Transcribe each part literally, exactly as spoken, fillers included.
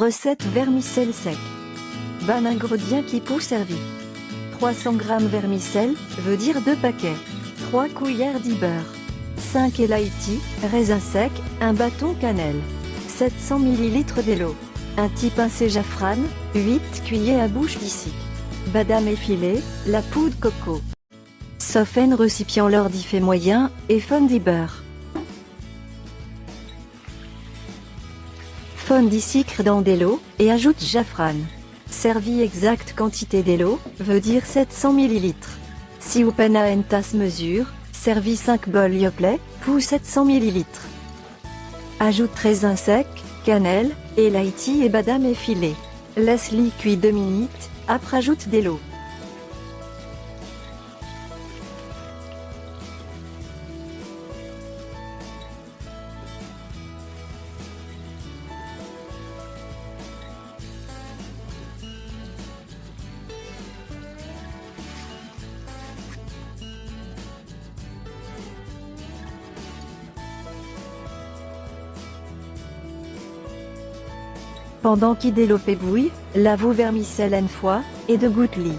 Reset vermisel sek. Bann ingredian ki pou servi: trwa san gram vermisel, vedir de pake, trwa kwiyer diber, sink elaiti, rezin sek, enn baton kanel, set san mililit delo, enn ti pinse zafran, wit kwiyer a bouch disik, badam efile, lapoud koko. Sof enn resipian lor dife mwayin e fonn diber. Fonn disik dan delo e azout zafran. Servi exakt kantite delo, vedir set san mililit. Si ou pena enn tas mezir, servi sink bol yople pou set san mililit. Azout rezin sek, kanel, elaiti e badam efile. Les li kwi de minit, apre azout delo. Pandan ki delo pe bouy, lav ou vermisel enn fwa e degout li.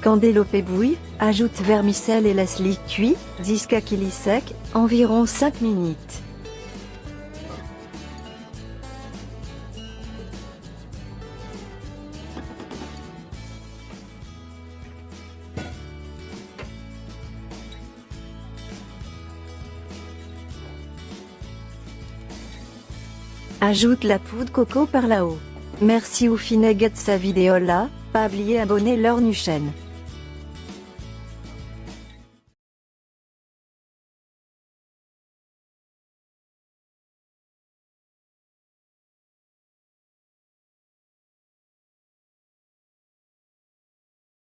Kan delo pe bouy, azout vermisel e les li kwi ziska ki li sek, anviron sink minit. Azout lapoud koko par lao. Mersi ou finn get sa video la, pa bliye abone lor nou chaîne.